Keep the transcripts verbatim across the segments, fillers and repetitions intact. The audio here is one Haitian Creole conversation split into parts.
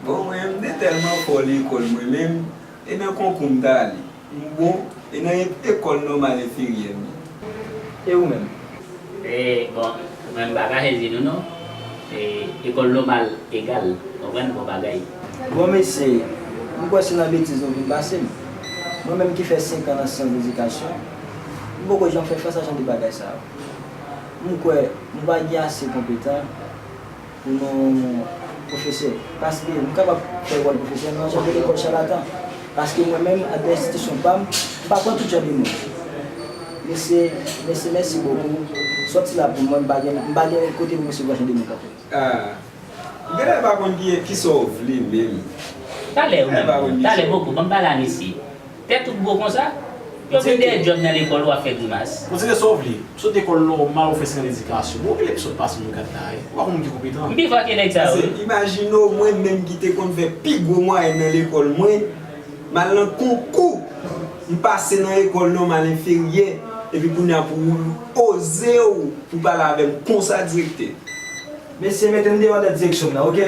Bon, mwen, m te tèlman fò lekòl mwen menm, e nan konkou m t ale. M bon, e nan e-, ekòl nòmal enferyè m ye. E ou menm? E, bon, mwen m pa kache di nou non. E, ekòl nòmal egal, konprann, bon bagay. Bon, mesye, m kwè se nan betiz nou vin pase m. Mwen menm ki fè senk an nan sans edikasyon, m poko janm fè fas a jan de bagay sa yo. M kwè nou pa gen ase konpetan pou nou pwofesè. Paske nou kapab fè wòl pwofesè nan jan de lekòl chalatan. Paske mwen menm, anndan enstitisyon pa m, m pa pran tout jan de moun. Mesye, mesye, mèsi bokou. Sòti la pou mwen, m pa gen, m pa gen kote pou m resevwa jan de moun konsa. Ah. M genlè pa konn ki, kisa w vle menm. Talè ou menm, talè bokou, ban m pale a mesye. Tèt ou gwo konsa? Yo vin dèyè djòb nan lekòl, w ap fè grimas. Ou di sa w vle. Sot lekòl nòmal, ou fè senk an edikasyon. Bon, ou genlè pi sòt pase nou gad la, wi. Ou pa konn moun ki konpetan. M pi fò ke nèg sa yo, wi. Imajine w, mwen menm ki te konn fè pi gwo mwayèn nan lekòl mwen, m al nan konkou. M pase nan lekòl nòmal enferyè. Epi kounye a pou w oze w pou w pale avè m konsa, direktè. Mesye, mete m deyò anndan direksyon m nan, oke?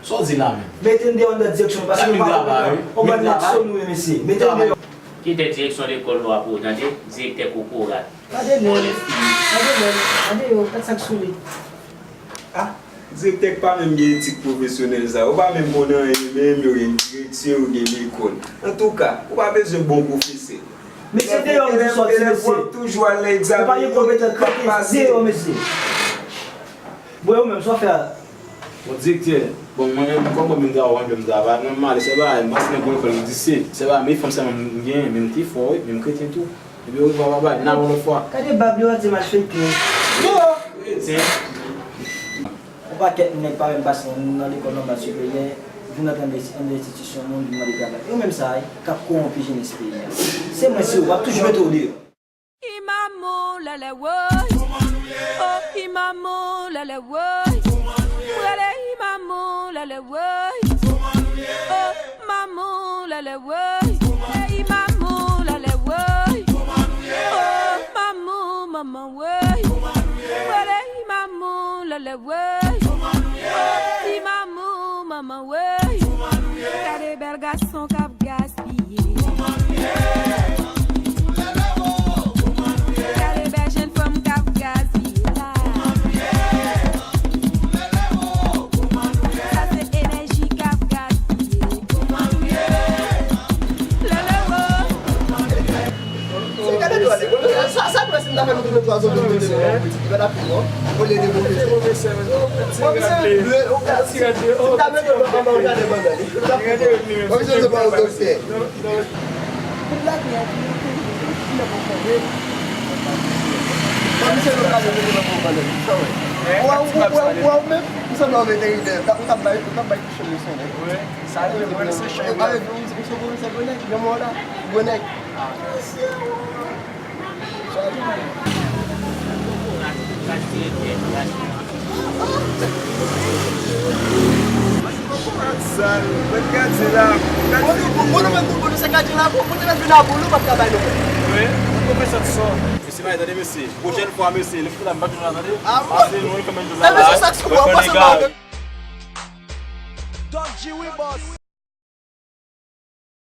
Sa w di la menm? Mete n deyò anndan direksyon, paske nou pa konprann. On bann nèg sou nou ye, mesye. Mete n deyò. Kite direksyon lekòl ou a pou ou tande, direktè kokorat. Gade nèg, gade nèg, gade yo, gad sa k sou li. Ah, direktè k pa menm gen etik pwofesyonèl sa. Ou pa menm konn anyen, men yo gen direksyon, yo gen lekòl. Antouka, ou pa bezwen bon pwofesè. Mesye, deyò, m di sòti, mesye. Ou pa gen konpetans, mete deyò, mesye. Bon, e ou menm, sa w fè a? Bon, direktè, bon, mwen menm, kòm mwen menm travay, mwen menm travay, mwen m ale, se pa, m pase nan bon lekòl, m disèt, se pa, men fanm sèlman m genyen, men m te fò, wi, men m kreten tou. Epi, yo rive, papa, n a yon lòt fwa. Gade bab li, w ap di malfektè. Yo! Kreten. Yon pakèt nèg pa menm pase nan, nan lekòl nòmal siperyè, vin antre anndan, anndan enstitisyon nou, vin mande travay. Yo menm sa, wi, k ap kowonpi jenès peyi a. Se mwen, se ou, w ap toujou mete w deyò. Imamou lèlè woy, oh imamou lèlè woy, m rele imamou lèlè woy, oh mamou lèlè woy, e imamou lèlè woy, oh mamou manman woy, m rele imamou lèlè woy, oh imamou manman woy, gade bèl gason k ap gaspiye. Gade bèl jenn fanm k ap gaspiye la. Sa se enèji k ap gaspiye. Lolo. Se gade dwa li. Sa, sa dwe si m ta fè nou tounen twa zòn, nou mete nou nan politik. Li pa t ap pi bon. Olye de move sè. Move sè, mwen se mwen. Si m ta mete nou anba yon jaden bannann, li t ap pi bon. Mwen se se pa yon doktè. Tout la gen yon ki mete li, ki mete li, ki mete li. Mwen se nou ka mete nou nan yon bannann. Ou a, ou, ou, ou, ou menm, ou sanble yon veterinè. Ou t ap bay, ou t ap bay kou chen mesye nèg. Sa li menm, mwen se chen. Ou se pwofesè gwo nèg, granmoun la, gwo nèg. Sal, mwen gade la, gade figi yo. Bon, nou menm, bon, nou se gade la, bon, kote mèt vin a boul, ou pa t ka bay nou. Wi, mwen pwofesè de sò. Mesye, mwen tande, mesye. Pwochèn fwa, mesye, lè m fè la, m pa tounen la, tande. Ah, bon. Pase nou, nou fè menm jòb la. Mesye, sa k sou ou, an pase pa. Don G, wi, boss.